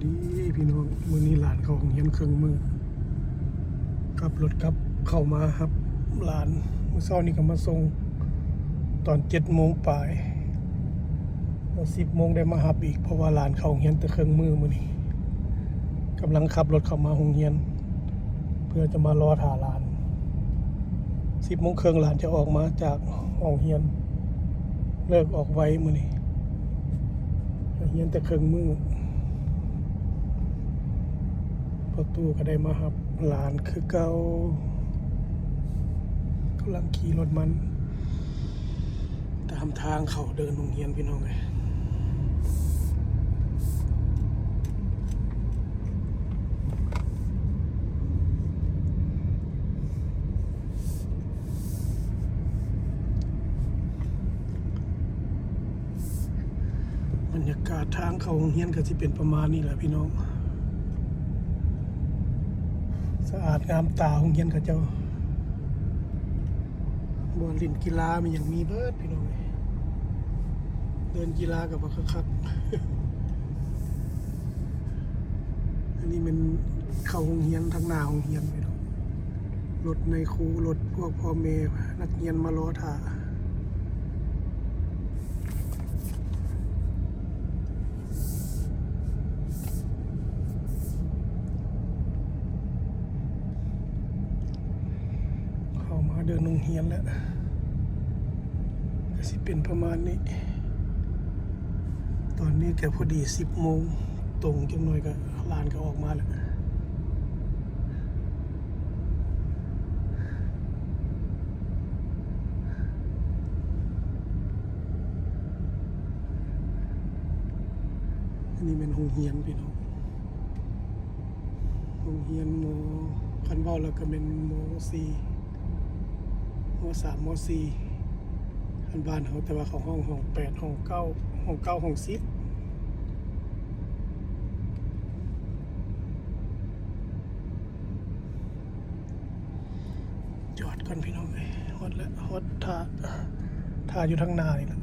ດີພີ່ນ້ອງ, ມື້ນີ້ຫຼານເຂົ້າໂຮງຮຽນເຄິ່ງມື້, ຂັບລົດກັບເຂົ້າມາຮັບຫຼານ. ມື້ເຊົ້ານີ້ກໍມາສົ່ງຕອນເຈັດໂມງປາຍ, ແລ້ວສິບໂມງໄດ້ມາຮັບອີກ ເພາະວ່າຫຼານເຂົ້າໂຮງຮຽນແຕ່ເຄິ່ງມື້ມື້ນີ້. ກຳລັງຂັບລົດເຂົ້າມາໂຮງຮຽນ ເພື່ອຈະມາລໍຖ້າຫຼານ. ສິບໂມງເຄິ່ງຫຼານຈະອອກມາຈາກຫ້ອງຮຽນ, ເລີກອອກໄວມື້ນີ້, ຮຽນແຕ່ເຄິ່ງມື້. ພໍ່ຕູ້ກໍໄດ້ມາຮັບຫຼານຄືເກົ່າ, ກຳລັງຂີ່ລົດມັນ ຕາມທາງເຂົ້າເດີ່ນໂຮງຮຽນພີ່ນ້ອງເອີຍ. ບັນຍາກາດທາງເຂົ້າໂຮງຮຽນກໍຊິເປັນປະມານນີ້ແຫຼະພີ່ນ້ອງ, ສະອາດງາມຕາໂຮງຮຽນເຂົາເຈົ້າ. ບ່ອນຫຼິ້ນກິລາມີຫຍັງມີເບິດພີ່ນ້ອງເອີຍ, ເດີ່ນກິລາກໍບັກຄັກໆ. ອັນນີ້ແມ່ນເຂົ້າໂຮງຮຽນ, ທາງໜ້າໂຮງຮຽນພີ່ນ້ອງ, ລົດນາຍຄູ, ລົດພວກພໍ່ແມ່ນັກຮຽນມາລໍຖ້າ. ເຂົ້າມາເດີ່ນໂຮງຮຽນແລ້ວ, ກໍຊິເປັນປະມານນີ້. ຕອນນີ້ກໍພໍດີສິບໂມງຕົງ, ຈັກໜ່ອຍກໍຫຼານກໍອອກມາແລ້ວ. ອັນນີ້ແມ່ນໂຮງຮຽນພີ່ນ້ອງ, ໂຮງຮຽນ ມ. ຄັນເວົ້າແລ້ວກໍແມ່ນ ມ. ສີ່ ມ. ສາມ ມ. ສີ່ ຄັນບ້ານເຮົາ, ແຕ່ວ່າເຂົາຮ້ອງຫ້ອງແປດ, ຫ້ອງເກົ້າ, ຫ້ອງເກົ້າ, ຫ້ອງສິບ. ຈອດກ່ອນພີ່ນ້ອງເອີຍ, ຮອດແລ້ວ, ຮອດ ຖ້າ ຖ້າຢູ່ທາງໜ້ານີ້ແຫຼະ.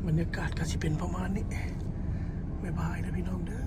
ບັນຍາກາດກໍຊິເປັນປະມານນີ້. ບາຍບາຍເດີພີ່ນ້ອງເດີ.